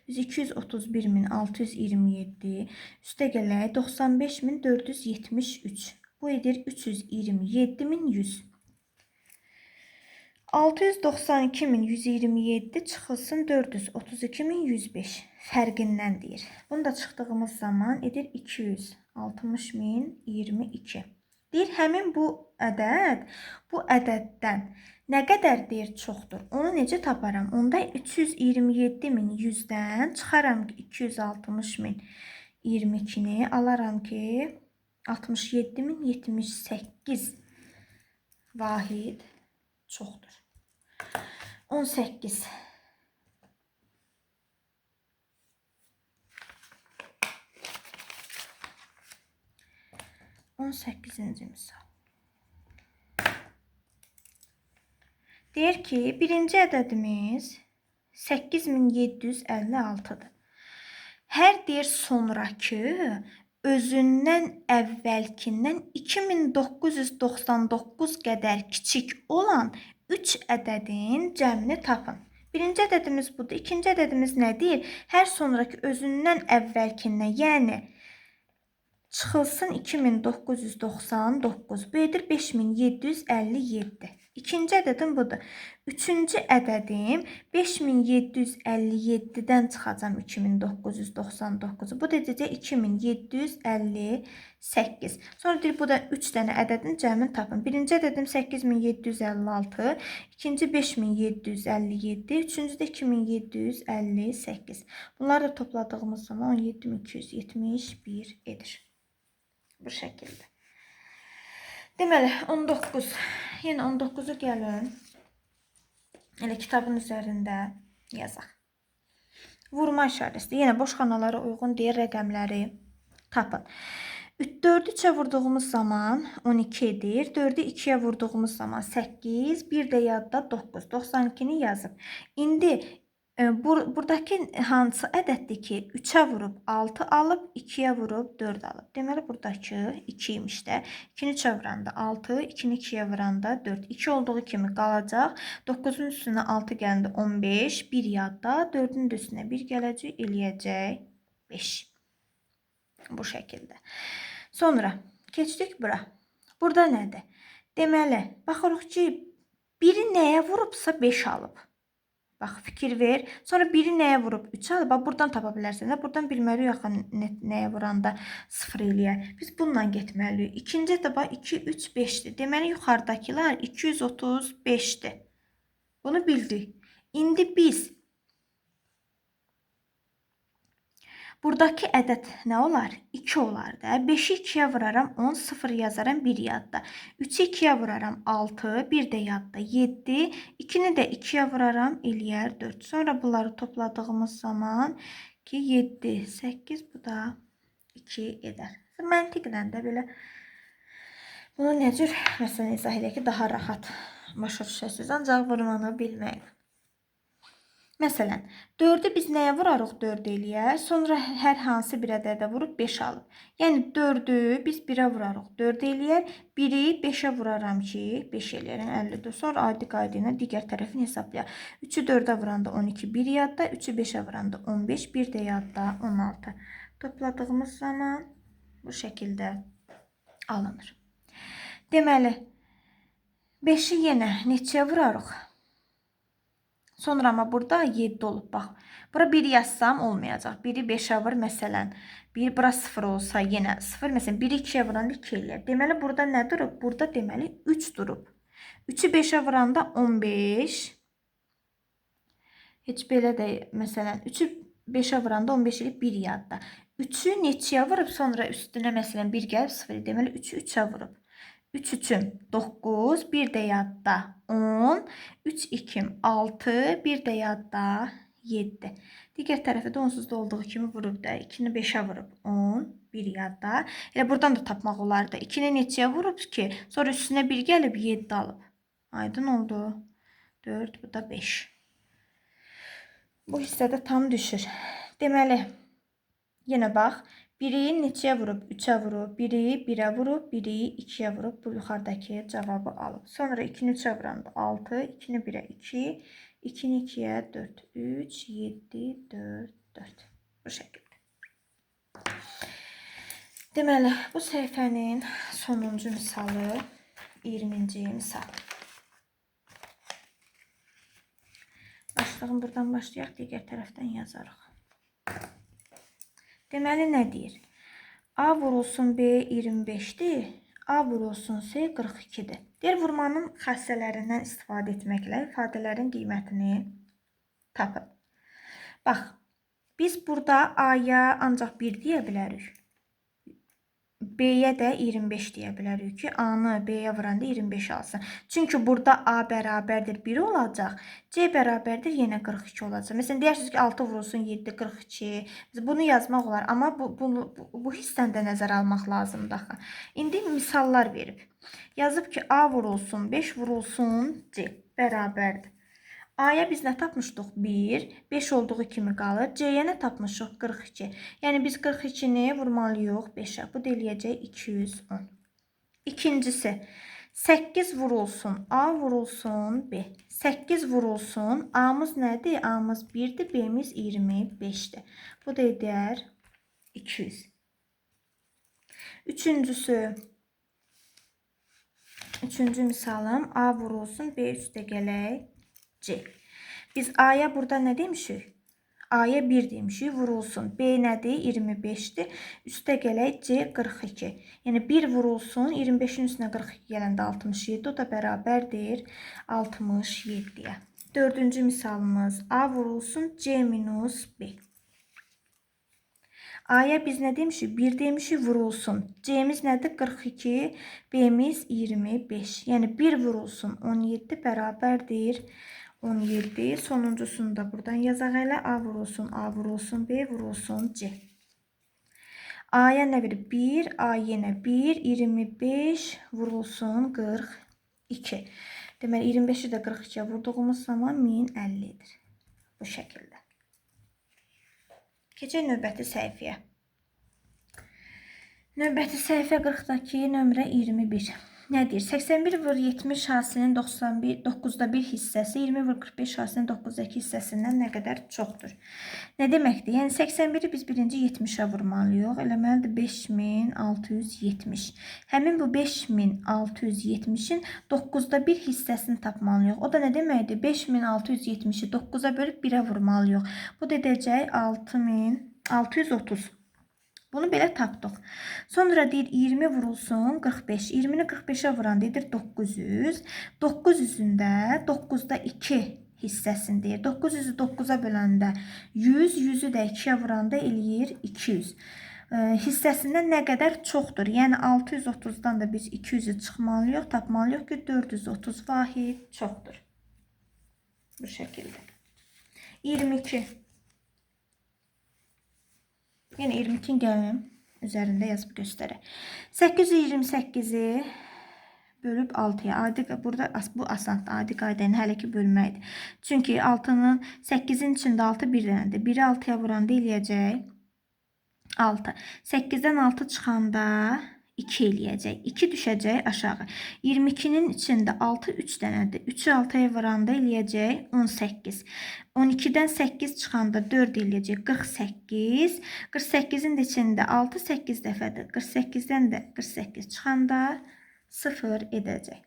biz 231.627, üstə gələk 95.473. Bu edir 327.100. 692.127 çıxılsın 432.105 fərqindən deyir. Bunu da çıxdığımız zaman edir 260.022. Deyir, həmin bu ədəd, bu ədəddən nə qədər deyir çoxdur? Onu necə taparam? Onda 327.100-dən çıxaram ki, 260.022-ni alaram ki, 67.078 vahid çoxdur. 18. 18-ci misal. Deyir ki, birinci ədədimiz 8756-dır. Hər deyir sonrakı özündən əvvəlkindən 2999 qədər kiçik olan 3 ədədin cəmini tapın. Birinci ədədimiz budur. İkinci ədədimiz nə deyir? Hər sonrakı özündən əvvəlkindən, yəni çıxılsın 2999. Bu edir 5757. İkinci ədədim budur. Üçüncü ədədim 5757-dən çıxacam 2999-u. Bu da edəcək 2758. Sonra deyir, bu da 3 dənə ədədin cəmini tapın. Birinci ədədim 8756, ikinci 5757, üçüncü də 2758. Bunları da topladığımız zaman 17271 edir. Bu şəkildə. Deməli, 19. Yenə 19-u gəlin. Elə kitabın üzərində yazaq. Vurma işarəsi. Yenə boş xanalara uyğun deyir rəqəmləri tapın. 4-ü 3-ə vurduğumuz zaman 12 edir. 4-ü 2-yə vurduğumuz zaman 8. 1 də yadda 9. 92-ni yazıb. İndi Buradakı hansı ədəddir ki, 3-ə vurub 6 alıb, 2-yə vurub 4 alıb. Deməli, buradakı 2 imiş də. 2-ni 3-ə vuranda 6, 2-ni 2-yə vuranda 4. 2 olduğu kimi qalacaq. 9-un üstünə 6 gələndə 15, 1 yadda, 4-ün də üstünə 1 gələcək, eləyəcək 5. Bu şəkildə. Sonra keçdik bura. Burada nədir? Deməli, baxırıq ki, biri nəyə vurubsa 5 alıb. Bax, fikir ver. Sonra biri nəyə vurub? 3 alıb. Bax, buradan tapa bilərsən də. Buradan bilməliyik axı nəyə vuranda 0 eləyər. Biz bununla getməliyik. İkinci də bax 2, 3, 5-dir. Deməli, yuxarıdakılar 235-dir. Bunu bildik. İndi biz buradakı ədəd nə olar? 2 olar da. 5-i 2-yə vuraram 10, 0 yazaram 1 yadda. 3-ü 2-yə vuraram 6, 1 də yadda 7. 2-ni də 2-yə vuraram eləyər 4. Sonra bunları topladığımız zaman ki 7, 8 bu da 2 edər. Məntiqlə də belə bunu nə cür məsələn izah edək ki, daha rahat başa düşəsiniz. Ancaq vurmanı bilməyin. Məsələn, 4-ü biz nəyə vurarıq? 4 eləyər. Sonra hər hansı bir ədədə vurub 5 alıb. Yəni 4-ü biz 1-ə vurarıq. 4 eləyər. 1-i 5-ə vuraram ki, 5 eləyər. Yəni 54. Sonra adi qayda ilə digər tərəfini hesablayaq. 3-ü 4-ə vuranda 12, 1 yadda. 3-ü 5-ə vuranda 15, 1 də yadda 16. Topladığımız zaman bu şəkildə alınır. Deməli, 5-i yenə neçəyə vurarıq? Sonra amma burada 7 olub. Bax, bura 1 yazsam olmayacaq. 1-i 5-ə vur məsələn. 1 bura 0 olsa yenə 0. Məsələn, 1-i 2-yə vuranda 2 eləyər. Deməli, burada nə durub? Burada deməli 3 durub. 3-ü 5-ə vuranda 15. Heç belə də məsələn, 3-ü 5-ə vuranda 15 eləyib 1 yadda. 3-ü neçəyə vurub? Sonra üstünə məsələn 1 gəlib 0. Deməli, 3-ü 3-ə vurub. 3 3-üm 9, 1 də yadda 10, 3 2-m 6, 1 də yadda 7. Digər tərəfi də onsuz da olduğu kimi vurub da 2-ni 5-ə vurub 10, 1 yadda. Elə buradan da tapmaq olardı. 2-ni neçəyə vurub ki, sonra üstünə 1 gəlib 7 alıb. Aydın oldu. 4, bu da 5. Bu hissədə tam düşür. Deməli, yenə bax. 1-i neçəyə vurub? 3-ə vurub. 1-i 1-ə vurub. 1-i 2-yə vurub. Bu yuxarıdakı cavabı alıb. Sonra 2-ni 3-ə vuranda 6, 2-ni 1-ə 2, 2-ni 2-yə 4, 3, 7, 4, 4. Bu şəkildə. Deməli, bu səhifənin sonuncu misalı, 20-ci misal. Başlığın buradan başlayaq, digər tərəfdən yazarıq. Deməli, nə deyir? A vurulsun B 25-dir, A vurulsun C 42-dir. Deyir, vurmanın xassələrindən istifadə etməklə ifadələrin qiymətini tapın. Bax, biz burada A-ya ancaq 1 deyə bilərik. B-yə də 25 deyə bilərik ki, A-nı B-yə vuranda 25 alsın. Çünki burada A bərabərdir 1 olacaq, C bərabərdir yenə 42 olacaq. Məsələn, deyirsiniz ki, 6 vurulsun 7, 42. Bunu yazmaq olar, amma bu hissəni də nəzərə almaq lazımdır axı. İndi misallar verib. Yazıb ki, A vurulsun 5 vurulsun C bərabərdir. A-ya biz nə tapmışdıq? 1. 5 olduğu kimi qalır. C-yə nə tapmışıq? 42. Yəni biz 42-ni vurmalıyıq 5-ə. Bu da eləyəcək 210. İkincisi, 8 vurulsun A vurulsun B. 8 vurulsun. A-mız nədir? A-mız 1-dir. B-miz 25-dir. Bu da edər 200. Üçüncüsü, üçüncü misalım A vurulsun B üstə gələk C. Biz A-ya burada nə demişik? A-ya 1 demişik, vurulsun. B nədir? 25-dir. Üstə gələk C 42. Yəni 1 vurulsun, 25-in üstünə 42 gələndə 67, o da bərabərdir 67-yə. Dördüncü misalımız A vurulsun C minus B. A-ya biz nə demişik? 1 demişik, vurulsun. C-miz nədir? 42, B-miz 25. Yəni 1 vurulsun 17 bərabərdir 17. Sonuncusunu da buradan yazaq elə. A vurulsun, A vurulsun, B vurulsun, C. A-ya nə verib? 1, A yenə 1, 25 vurulsun 42. Deməli, 25-i də 42-yə vurduğumuz zaman 1050 edir. Bu şəkildə. Keçək növbəti səhifəyə. Növbəti səhifə 40-dakı nömrə 21. Nə deyir? 81 vur 70 hasilinin 9'da 1 hissəsi 20 vur 45 hasilinin 9'da 2 hissəsindən nə qədər çoxdur? Nə deməkdir? Yəni 81-i biz birinci 70-ə vurmalıyıq. Eləməlidir 5670. Həmin bu 5670-in 9'da 1 hissəsini tapmalıyıq. O da nə deməkdir? 5670-i 9-a bölüb 1-ə vurmalıyıq. Bu da edəcək 6630. Bunu belə tapdıq. Sonra deyir 20 vurulsun 45. 20-ni 45-ə vuranda edir 900. 900-ün də 9-da 2 hissəsini deyir. 900-ü 9-a böləndə 100, 100-ü də 2-yə vuranda eləyir 200. Hissəsindən nə qədər çoxdur? Yəni 630-dan da biz 200-ü çıxmalıyıq, tapmalıyıq ki 430 vahid çoxdur. Bu şəkildə. 22. Yenə 22-ni gəlin üzərində yazıb göstərək. 828-i bölüb 6-ya. Adi, burada bu asandır. Adi qayda ilə hələ ki bölməkdir. Çünki 6-nın 8-in içində 6 bir dənədir. 1-i 6-ya vuranda eləyəcək 6. 8-dən 6 çıxanda 2 eləyəcək. 2 düşəcək aşağı. 22-nin içində 6 3 dənədir. 3-ü 6-ya vuranda eləyəcək 18. 12-dən 8 çıxanda 4 eləyəcək 48. 48-in də içində 6 8 dəfədir. 48-dən də 48 çıxanda 0 edəcək.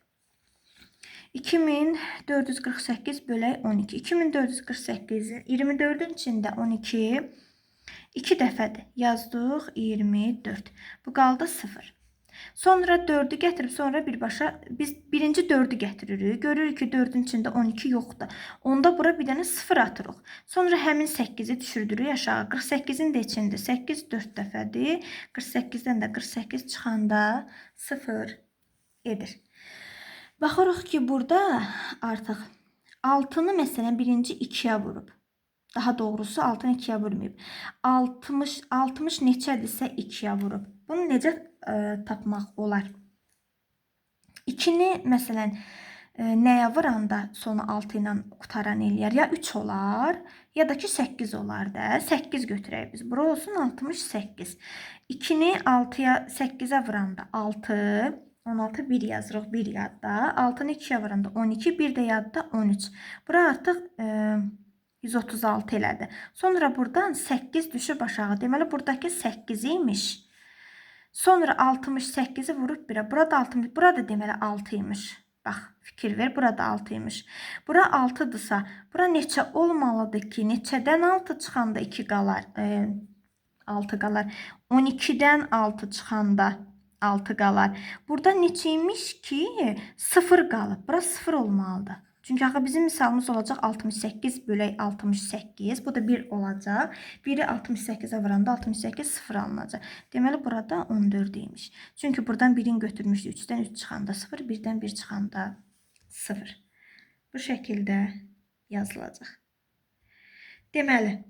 2448 bölək 12. 2448-in 24-ün içində 12 2 dəfədir. Yazdıq 24. Bu qaldı 0. Sonra 4-ü gətirib sonra birbaşa biz birinci 4-ü gətiririk. Görürük ki 4-ün içində 12 yoxdur. Onda bura bir dənə 0 atırıq. Sonra həmin 8-i düşürdürük aşağı. 48-in də içində 8 4 dəfədir. 48-dən də 48 çıxanda 0 edir. Baxırıq ki burada artıq 6-nı məsələn birinci 2-yə vurub. Daha doğrusu 6-nı 2-yə vurmayıb. 60 neçədirsə 2-yə vurub. Bunu necə tapmaq olar? 2-ni məsələn nəyə vuranda sonu 6 ilə qutaran eləyər? Ya 3 olar, ya da ki 8 olar da. 8 götürək biz. Bura olsun 68. 2-ni 6-ya 8-ə vuranda 6, 16 1 yazırıq, 1 yadda. 6-nı 2-yə vuranda 12, 1 də yadda 13. Bura artıq 136 elədi. Sonra buradan 8 düşüb aşağı. Deməli buradakı 8 imiş. Sonra 68-i vurub 1-ə. Burada 60, burada deməli 6 imiş. Bax, fikir ver, burada 6 imiş. Bura 6-dırsa, bura neçə olmalıdır ki, neçədən 6 çıxanda 2 qalar, 6 qalar. 12-dən 6 çıxanda 6 qalar. Burada neçə imiş ki, 0 qalıb. Bura 0 olmalıdır. Çünki axı bizim misalımız olacaq 68 bölək 68. Bu da 1 olacaq. 1-i 68-ə vuranda 68 0 alınacaq. Deməli burada 14 imiş. Çünki buradan 1-in götürmüşdü. 3-dən 3 çıxanda 0, 1-dən 1 çıxanda 0. Bu şəkildə yazılacaq. Deməli,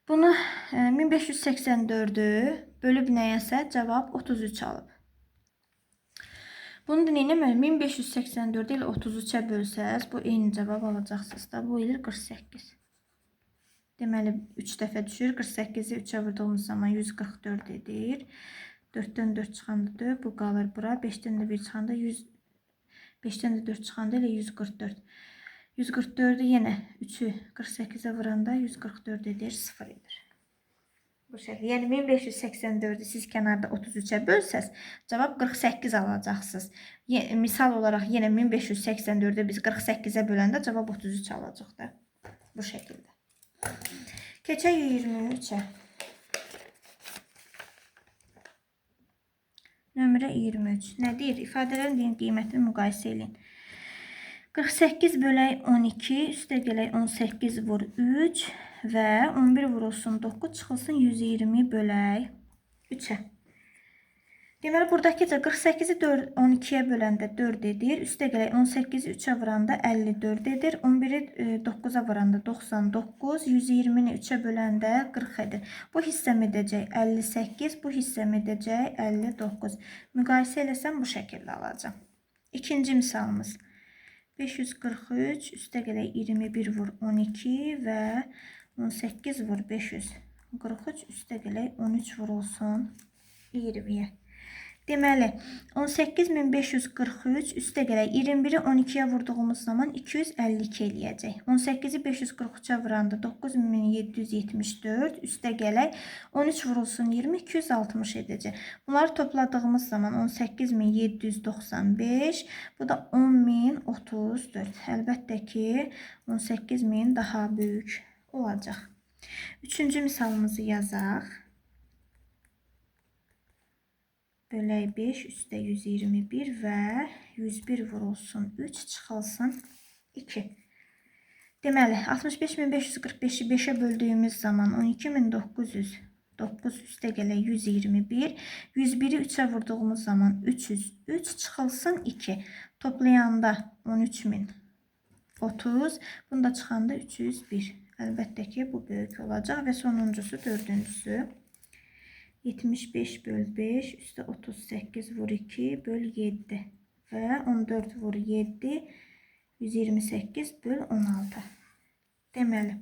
bunu 1584-ü bölüb nəyəsə cavab 33 alıb. Bunu da nə etməli? 1584 ilə 33-ə bölsəz, bu eyni cavab alacaqsınız da. Bu eləyir 48. Deməli, 3 dəfə düşür. 48-i 3-ə vurduğumuz zaman 144 edir. 4-dən 4 çıxanda 4, bu qalır bura. 5-dən də 1 çıxanda 100, 5-dən də 4 çıxanda elə 144. 144-ü yenə 3-ü 48-ə vuranda 144 edir, 0 edir. Bu şəkildə. Yəni 1584-ü siz kənarda 33-ə bölsəz, cavab 48 alacaqsınız. Misal olaraq yenə 1584-ü biz 48-ə böləndə cavab 33 alacaq da. Bu şəkildə. Keçək 23-ə. Nömrə 23. Nə deyir? İfadələrin deyin qiymətini müqayisə eləyin. 48 bölək 12, üstə gələk 18 vur 3 və 11 vurulsun 9 çıxılsın 120 bölək 3-ə. Deməli, buradakı 48-i 12-yə böləndə 4 edir. Üstə gələk 18-i 3-ə vuranda 54 edir. 11-i 9-a vuranda 99, 120-ni 3-ə böləndə 40 edir. Bu hissəm edəcək 58, bu hissəm edəcək 59. Müqayisə eləsəm bu şəkildə alacağam. İkinci misalımız. 543 üstə gələk 21 vur 12 və 18 vur 543 üstə gələk 13 vurulsun 20-yə. Deməli, 18543 üstə gələk 21-i 12-yə vurduğumuz zaman 252 eləyəcək. 18-i 543-ə vuranda 9774 üstə gələk 13 vurulsun 20 260 edəcək. Bunları topladığımız zaman 18795, bu da 10034. Əlbəttə ki, 18000 daha böyük olacaq. Üçüncü misalımızı yazaq. Bölək 5 üstə 121 və 101 vurulsun 3 çıxılsın 2. Deməli, 65545-i 5-ə böldüyümüz zaman 12909 üstə gələk 121. 101-i 3-ə vurduğumuz zaman 303 çıxılsın 2. Toplayanda 13030, bunu da çıxanda 301. Əlbəttə ki, bu böyük olacaq və sonuncusu, dördüncüsü. 75 böl 5 üstə 38 vur 2 böl 7 və 14 vur 7 128 böl 16. Deməli,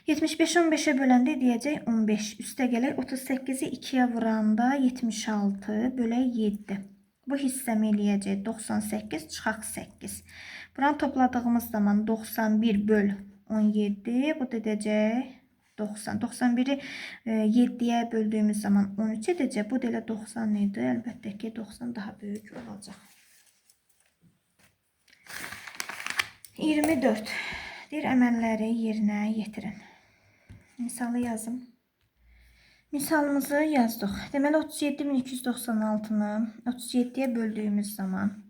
75-i 15-ə böləndə deyəcək 15. Üstə gələk 38-i 2-yə vuranda 76 bölək 7. Bu hissəmi eləyəcək 98 çıxaq 8. Buranı topladığımız zaman 91 böl 17. Bu da edəcək 90. 91-i 7-yə böldüyümüz zaman 13 edəcək. Bu da elə 90 idi. Əlbəttə ki, 90 daha böyük olacaq. 24. Deyir, əməlləri yerinə yetirin. Misalı yazım. Misalımızı yazdıq. Deməli, 37296-nı 37-yə böldüyümüz zaman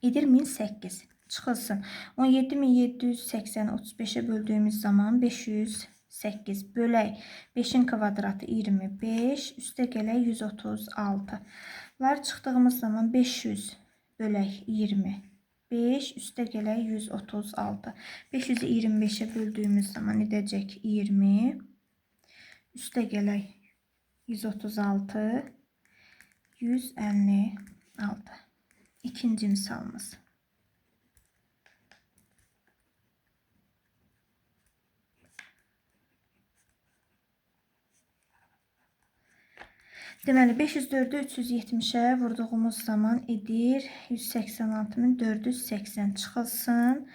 edir 1008. Çıxılsın. 17780-i 35-ə böldüyümüz zaman 508 bölək 5-in kvadratı 25, üstə gələk 136. Bunları çıxdığımız zaman 500 bölək 25, üstə gələk 136. 500-ü 25-ə böldüyümüz zaman edəcək 20, üstə gələk 136, 156. İkinci misalımız. Deməli, 504-ü 370-ə vurduğumuz zaman edir 186480 çıxılsın.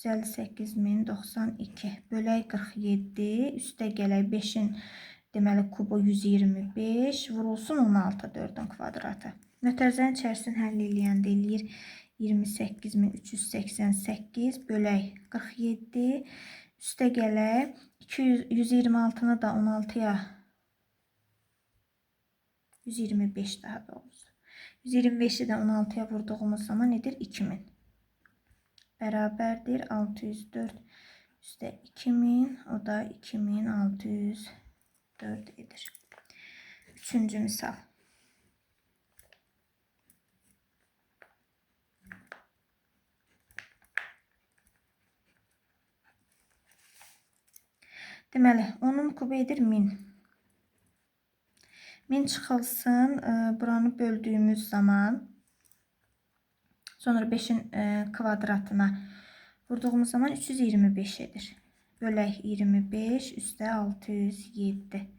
158092 bölək 47, üstə gələk 5-in deməli kubu 125 vurulsun 16 4-ün kvadratı. Mötərizənin içərisini həll eləyəndə eləyir 28388 bölək 47, üstə gələk 126-nı da 16-ya 125 daha doğrusu. 125-i də 16-ya vurduğumuz zaman edir 2000. Bərabərdir 604 üstə 2000, o da 2604 edir. Üçüncü misal. Deməli, 10-un kubu edir 1000. 1000 çıxılsın, buranı böldüyümüz zaman sonra 5-in kvadratına vurduğumuz zaman 325 edir. Bölək 25 üstə 607.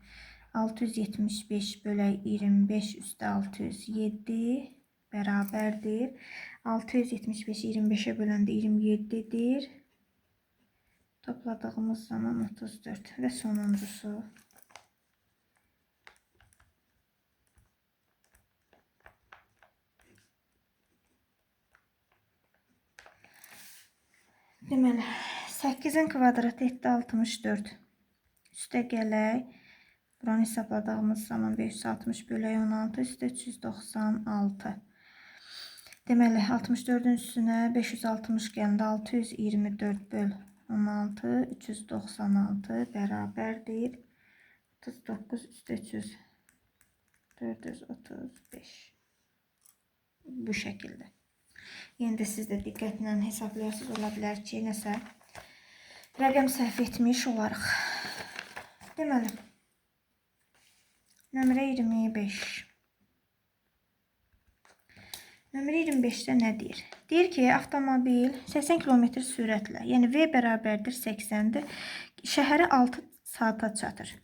675 bölək 25 üstə 607 bərabərdir. 675 25-ə böləndə 27-dir. Topladığımız zaman 34 və sonuncusu. Deməli, 8-in kvadratı etdi 64. Üstə gələk. Buranı hesabladığımız zaman 560 bölək 16, üstə 396. Deməli, 64-ün üstünə 560 gələndə 624 böl 16, 396 bərabərdir. 39 üstə 300, 435. Bu şəkildə. Yenə də siz də diqqətlə hesablayasınız, ola bilər ki, nəsə rəqəm səhv etmiş olarıq. Deməli, nömrə 25. Nömrə 25-də nə deyir? Deyir ki, avtomobil 80 km sürətlə, yəni V bərabərdir 80-dir, şəhərə 6 saata çatır.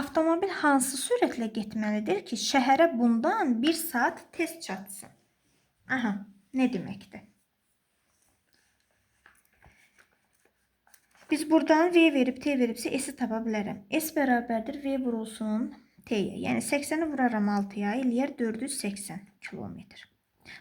Avtomobil hansı sürətlə getməlidir ki, şəhərə bundan 1 saat tez çatsın? Aha, nə deməkdir? Biz buradan V verib T veribsə S-i tapa bilərəm. S bərabərdir V vurulsun T-yə. Yəni 80-i vuraram 6-ya, eləyər 480 kilometr.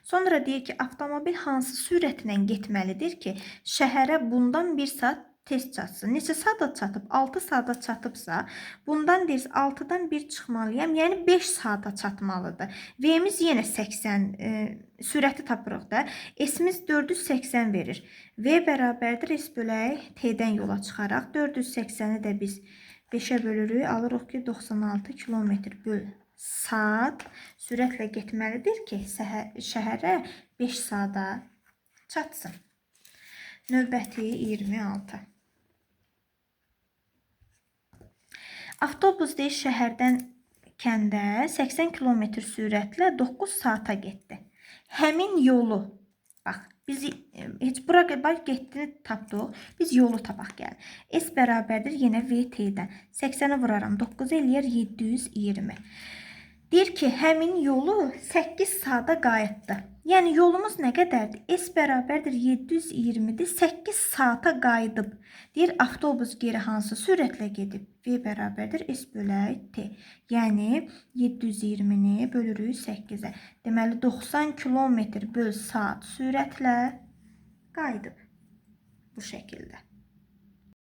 Sonra deyir ki, avtomobil hansı sürətlə getməlidir ki, şəhərə bundan 1 saat tez çatsın. Neçə saata çatıb? 6 saata çatıbsa, bundan deyir 6-dan 1 çıxmalıyam, yəni 5 saata çatmalıdır. V-miz yenə 80, sürəti tapırıq da. S-imiz 480 verir. V bərabərdir S bölək T-dən yola çıxaraq 480-i də biz 5-ə bölürük. Alırıq ki, 96 kilometr böl saat sürətlə getməlidir ki, şəhərə 5 saata çatsın. Növbəti 26. Avtobus deyir şəhərdən kəndə 80 km sürətlə 9 saata getdi. Həmin yolu, bax, biz heç bura bax getdiyini tapdıq. Biz yolu tapaq gəl. S bərabərdir yenə VT-dən. 80-i vuraram, 9 eləyər 720. Deyir ki, həmin yolu 8 saata qayıtdı. Yəni yolumuz nə qədərdir? S bərabərdir 720-dir. 8 saata qayıdıb. Deyir, avtobus geri hansı sürətlə gedib? V bərabərdir S bölək T. Yəni 720-ni bölürük 8-ə. Deməli 90 km böl saat sürətlə qayıdıb. Bu şəkildə.